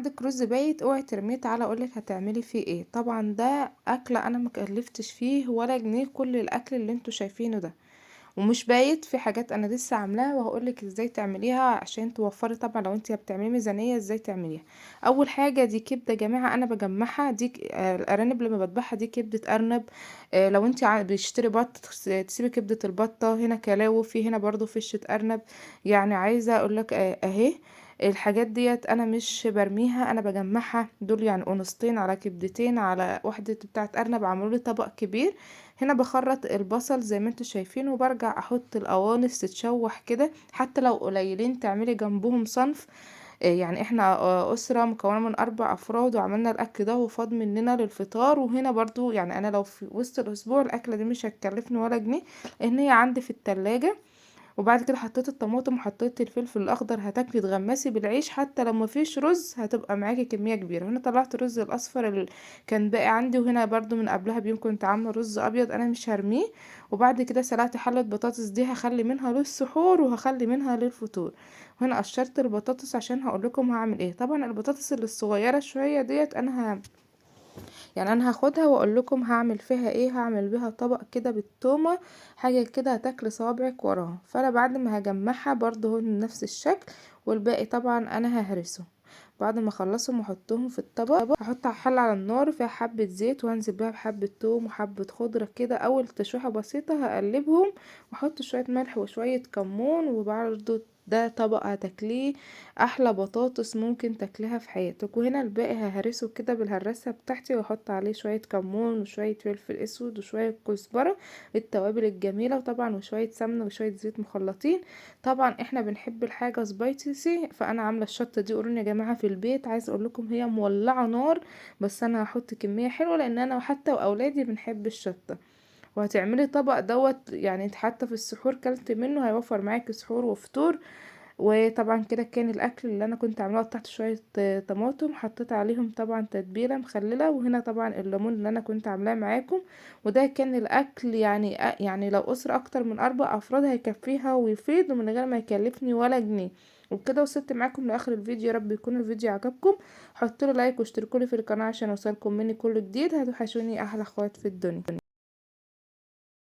عندك رز بايت اوعي ترميه، تعالى اقولك هتعملي فيه ايه. طبعا ده اكله انا مكلفتش فيه ولا جنيه، كل الاكل اللي انتوا شايفينه ده ومش بايت، في حاجات انا لسه عاملاها وهقولك ازاي تعمليها عشان توفري. طبعا لو انت بتعملي ميزانية ازاي تعمليها. اول حاجة دي كبده يا جماعة انا بجمعها، دي الارانب لما بذبحها دي كبده ارنب. لو انت بتشتري بط تسيبي كبده البطة، هنا كلاوي، في هنا برضو فشه ارنب. يعني عايزه اقولك، اهي الحاجات ديت انا مش برميها، انا بجمعها. دول يعني قنصتين على كبدتين على واحدة بتاعت ارنب، عملوا لي طبق كبير. هنا بخرط البصل زي ما انتوا شايفين، وبرجع احط القوانص تتشوح كده، حتى لو قليلين تعملي جنبهم صنف. يعني احنا اسرة مكونة من 4 افراد وعملنا الاكل ده وفاض مننا للفطار. وهنا برضو يعني انا لو في وسط الاسبوع الاكلة دي مش هتكلفني ولا جنيه، لان هي عندي في التلاجة. وبعد كده حطيت الطماطم وحطيت الفلفل الاخضر، هتاكلي تغمسي بالعيش، حتى لو مفيش رز هتبقى معاكي كمية كبيرة. هنا طلعت الرز الاصفر اللي كان باقي عندي، وهنا برضو من قبلها بيوم كنت عامله رز ابيض انا مش هرميه. وبعد كده سلقت حله بطاطس، دي هخلي منها للسحور وهخلي منها للفطور. وهنا قشرت البطاطس عشان هقول لكم هعمل ايه. طبعا البطاطس اللي الصغيرة شوية ديت انا هاخدها واقول لكم هعمل فيها ايه. هعمل بيها طبق كده بالتومه، حاجة كده هتاكل صوابعك وراها. فانا بعد ما هجمعها برضو هو نفس الشكل، والباقي طبعا انا ههرسه. بعد ما اخلصهم واحطهم في الطبق، هحط حله على النار فيها حبه زيت، وانزل بيها بحبه توم وحبه خضرة كده، اول تشويحه بسيطة هقلبهم، واحط شوية ملح وشوية كمون. وبرضو ده طبق هتاكليه احلى بطاطس ممكن تاكليها في حياتك. وهنا الباقي ههرسه كده بالهراسه بتاعتي، واحط عليه شوية كمون وشوية فلفل اسود وشوية كزبره، التوابل الجميلة، وطبعا وشوية سمنه وشوية زيت مخلطين. طبعا احنا بنحب الحاجة spicy، فانا عامله الشطه دي قرون يا جماعة في البيت، عايزه اقول لكم هي مولعه نار، بس انا هحط كمية حلوة لان انا وحتى واولادي بنحب الشطه. وهتعملي طبق دوت يعني حتى في السحور كلت منه، هيوفر معاكي سحور وفطور. وطبعا كده كان الاكل اللي انا كنت عاملاه، قطعت شوية طماطم حطيت عليهم طبعا تتبيله مخلله، وهنا طبعا الليمون اللي انا كنت عاملاه معاكم. وده كان الاكل، يعني لو اسره اكتر من 4 افراد هيكفيها ويفيض ومن غير ما يكلفني ولا جنيه. وبكده وصلت معاكم لاخر الفيديو، يا رب يكون الفيديو عجبكم. حطوا لي لايك واشتركوا لي في القناة عشان يوصلكم مني كل جديد. هتوحشوني احلى اخوات في الدنيا.